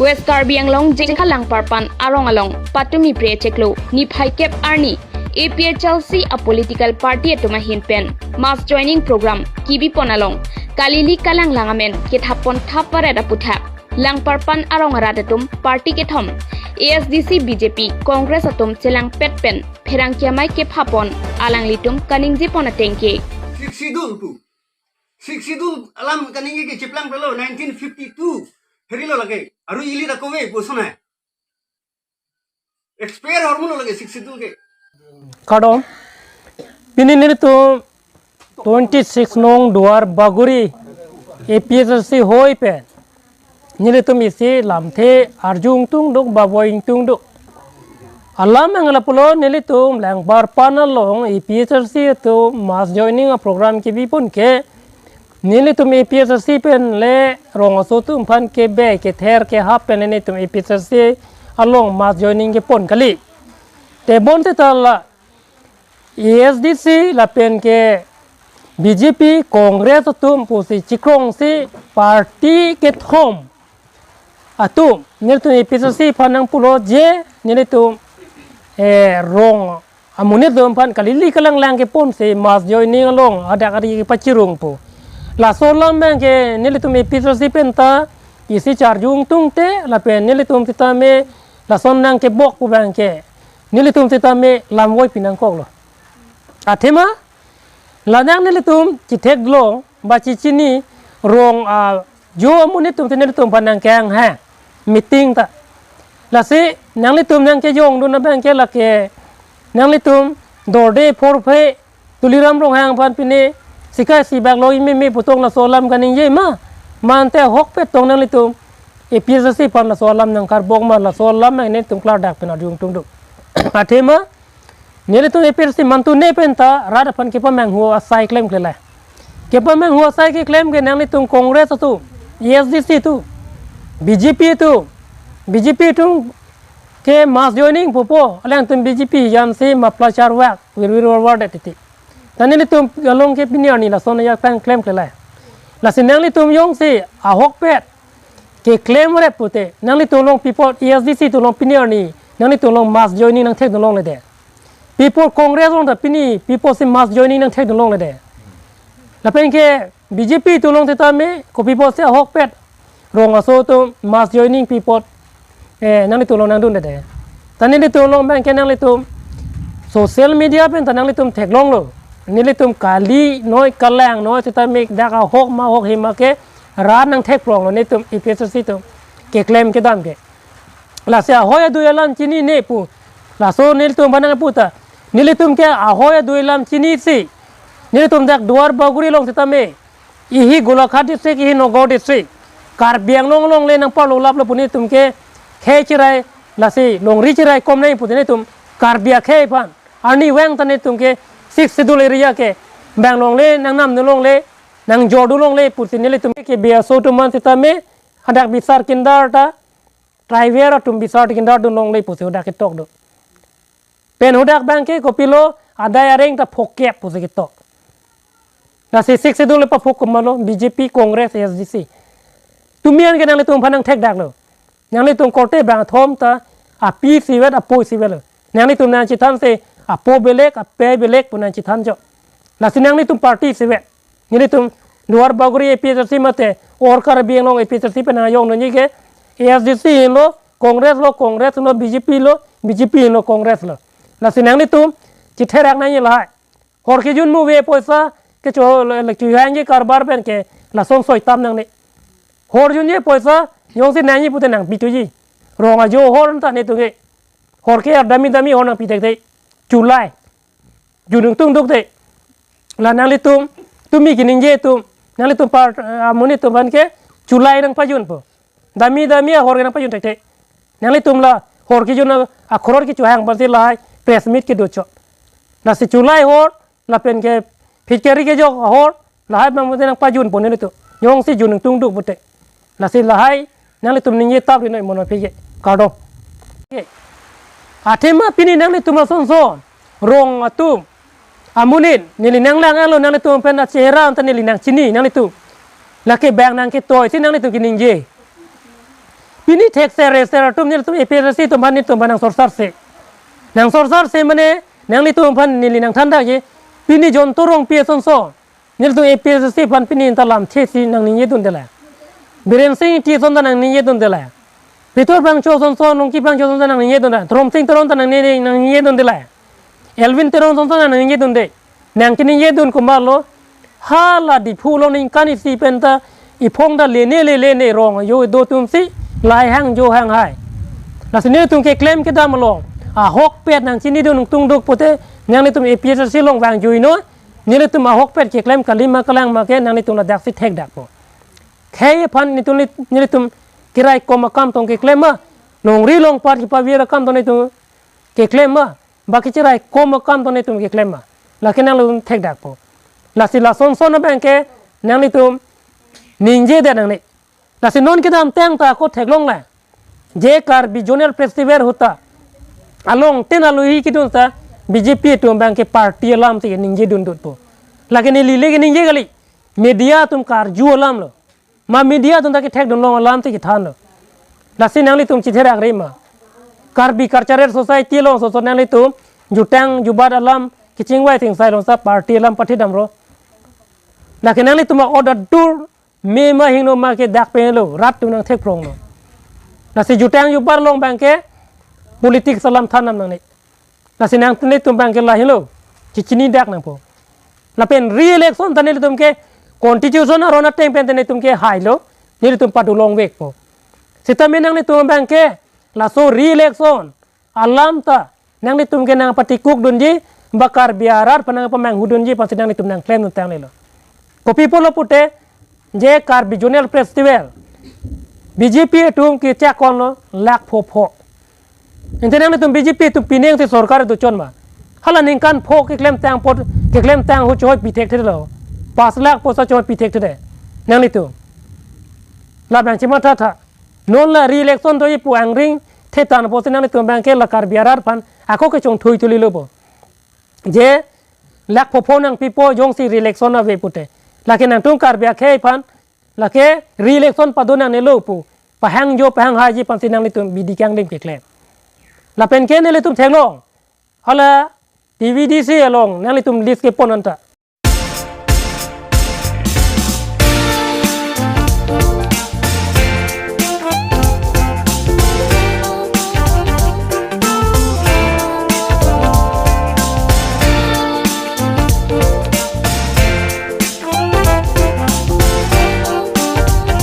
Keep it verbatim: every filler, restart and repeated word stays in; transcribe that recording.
West Karbi Anglong Jengkha Langparpan arong along patumi pre chiklo niphai kep arni A P H L C a political party atum ahin pen mass joining program kebipon along kalili kalanglang amen kethapon thap varet aputhak Langparpan arong arat atum party kethom A S D C, B J P, Congress atum chelangpet pen pherangke amei kephapon alanglitum kaningjepon atengke. Sixth Schedule pu. Sixth Schedule alam kaningje ke chiplang pelo nineteen fifty-two. Herilo lake. Aru ili ta kove pu sonai. Expire hormulo lake Sixth Schedule ke. Kardom. Pini nelitum twenty-six nong Duar Bagori A P H L C hoi pen nelitum isi lamthe arju ingtungduk, babo ingtungduk. Alam angla pulo nelitum Langparpan along A P H L C atum mass joining a program kebipon ke nelitum A P H L C pen le rong aso atum aphan kebe kether kehap pen nelitum A P H L C along mass joining kepon kali. Tebon te ta la A S D C lapen ke B J P, Congress atum pusi chikrongsi party kethom atum nelitum A P H L C aphan nangpulo je nelitum, eh, rong amonit atum aphan kalili kalanglang keponsi mass joining along adak ari kepachirung pu. Laso alam abang ke nelitum A P H L C pen ta isi charju ingtungte lapen nelitum sitame lason nangkebok pu abang ke nelitum sitame lamvoi pinangkoklo. Athema la nang nelitum chitheklong ba chichini rong ajo amonit atum te nelitum aphan nangkehang ha meeting ta. Lasi nanglitum nangkejongdun abang ke lake nanglitum dorde phorphe Tuliram Ronghang aphan pine sikai sibak lo ime me putong laso alam kaningje ma. Mante ahokpet tong nanglitum A P H L C aphan laso alam nangkarbok ma, laso alam nang nelitum klardak pen arju ingtungduk. Athema nelitum A P H L C mantu ne pen ta rat aphan kepamanghu asai klemkle la. Kepamanghu asai keklem ke nanglitum Congress atum, A S D C atum, B J P atum, B J P atum ke mass joining pupo, alangtum B J P jansi mapla charvak, wir wir war war det titi. Ta nelitum along ke pini arni lason ya pang klemkle la. Lasi nanglitum jongsi ahokpet keklem rep pute, nanglitum along pipo A S D C atum along pini arni nanglitum along mass joining nangthekdun longledet. Pipo Congress along ta pini pipo si mass joining nangthekdun longledet. Lapen ke B J P atum along sitame kopi pusi ahokpet rong aso atum mass joining pipo, eh, nanglitum along nangdunledet. Ta nelitum along abang ke nanglitum social media pen ta nanglitum theklonglo. Nelitum kali noi kalang noi sitame dak ahok ma ahok hima ke rat nangthekpronglo nelitum A P H L C atum keklem kedam ke. Lasi ahoi adui alam chinine pu. Laso nelitum aphan nangpu ta nelitum ke ahoi adui alam chinisi nelitum dak Duar Bagori along sitame, ihi Golaghat district, ihi Nagaon district, Karbi Anglong along le nangparlo laplo pu nelitum ke khei chirai, lasi longri chirai kom nai pu nelitum Karbi akhei aphan arnivang ta nelitum ke Sixth Schedule area ke bang longle, nangnamdun longle, nangjordun longle pusi nelitum ke biaso atum aphan sitame hadak bisar kindar ta tribal atum bisar kindar dun longle pusi hadak ketok do. Pen hadak abang ke kopilo adai areng ta phokep pusi ketok. Lasi Sixth Schedule le paphok komatlo, B J P, Congress, A S D C. Tumi an ke nanglitum aphan nangthekdaklo. Nanglitum korte bangthom ta api isivet apo isivetlo. Nanglitum nangchethansi apo belek, ape belek pu nangchethanjo. Lasi nanglitum party isivet. Nelitum Duar Bagori A P H L C mate or Karbi Anglong A P H L C pen nangjongnoi ke A S D C henlo, Congress lo, Congress lo, B J P lo, B J P henlo, Congress lo. Lasi nanglitum chitherak nangji lahai. Hor kejun mu ave poisa kecho le chuhangji karbar pen ke lason soi tam nangne. Hor junji poisa jongsi nangji pute nangpi thuji. Rong ajo hor ta nelitum ke. Hor ke dami dami hor nangpi thekthek. Chulai. Jun ingtungduk te. La nanglitum, tumi keningje atum, nanglitum par, eh, amonit atum aphan ke chulai nangpajunpo. Dami dami ahor ke nangpajun thekthek. Nanglitum la hor kejun a, akhorot kechohang aphansi lahai press meet kedochot. Lasi chulai hor, lapen ke phit keri kejok ahor, lahai abang pute nangpajunpo nelitum. Jongsi jun ingtungduk pute. Lasi lahai nanglitum ningje tap rinoi mono phi ke. Kardom. Athema pini nanglitum asonson rong atum amonit neli nanglanglo, nanglitum pen achehra anta neli nangchini nanglitum. Lake bang nangketoi si nanglitum keningje. Pini thekser reser atum nelitum A P H L C atum aphan nelitum aphan nangsorsarse. Nangsorsarse mane nanglitum aphan neli nangthandakji. Pini Jonto Rongpi asonso nelitum A P H L C aphan pini ta lamthe si nangningjedunde la. Biren Singh Engti ason ta nangningjedunde la. Pitor Phangcho asonso, Nongki Phangcho ason ta nangningjedunde la. Tromsing Teron ta nangning, nangningjedunde la. Elwin Teron asonso nangningjedunde. Nangkeningjedun komatlo, hala Diphu along ningkan isi pen ta iphong ta lene lelene rong ajo do atumsi lahai hang jo hang hai. Lasi nelitum keklem kedam along ahokpet nangchinidun tungduk pute, nanglitum A P H L C along vangjuinoi, nelitum ahokpet keklem kali ma kalang ma ke nanglitum ladaksi thekdakpo. Khei aphan nelitum, nelitum keraikom akam tong keklem ma, longri longpat kepavir akam tong nelitum keklem ma, ba kecheraikom akam tong nelitum keklem ma, lake nanglitum thekdakpo. Lasi lasonson abang ke nanglitum ningjedet nangne. Lasi non kedamtang ta ako theklong la, je Karbi Zonal Festival ahut ta along tin alohi kedun ta B J P atum abang ke party alam si ningjedundutpo. Lake neli le keningje kali, media atum karju alam lo. Ma media atum ta kethekdunlong alam si kethanlo. Lasi nanglitum chitherak re ma, Karbi Cultural Society along soso nanglitum jutang jubat alam kechingvai chingsai along sa party alam pathedamlo. Lake nanglitum a-order dur me ma hingno ma ke dak pelo, rat atum nangthekpronglo. Lasi jutang jubat along abang ke politics alam thandam nangne. Lasi nang nelitum abang ke lahelo, chechinidak nangpo. Lapen re-election ta nelitum ke constitution aron ateng pen ta nelitum ke hailo, nelitum padu longvekpo. Sitame nanglitum abang ke laso re-election alam ta nanglitum ke nangpatikukdunji, ba Karbi arat aphan nangpamanghudunji aphansi nanglitum nangklemdun tang lelo. Kopi pulo pute, je Karbi Zonal Festival B J P atum kechakonlo lakh pho pho. Ante nanglitum B J P atum pining si sorkar do chot ma? Hala ningkan pho keklemtang apot, keklemtang ahut chehoi pi thekthelo. Pas lakh poisa chehoi pi thekthelo. Nanglitum labang chemathatha. Non la re-election doji pu angring thetan apotsi nanglitum abang ke la Karbi arat aphan ako kechongthui tuli lopo. Je lakh pho pho nangpipo jongsi re-election ave pute. Lake nangtum Karbi akhei aphan lake re-election pado nangnelo pu pahang jo pahang haiji aphansi nanglitum bidi kangdim keklem. Lapen ke nelitum theklong, hala T V D C along nanglitum list kepon anta,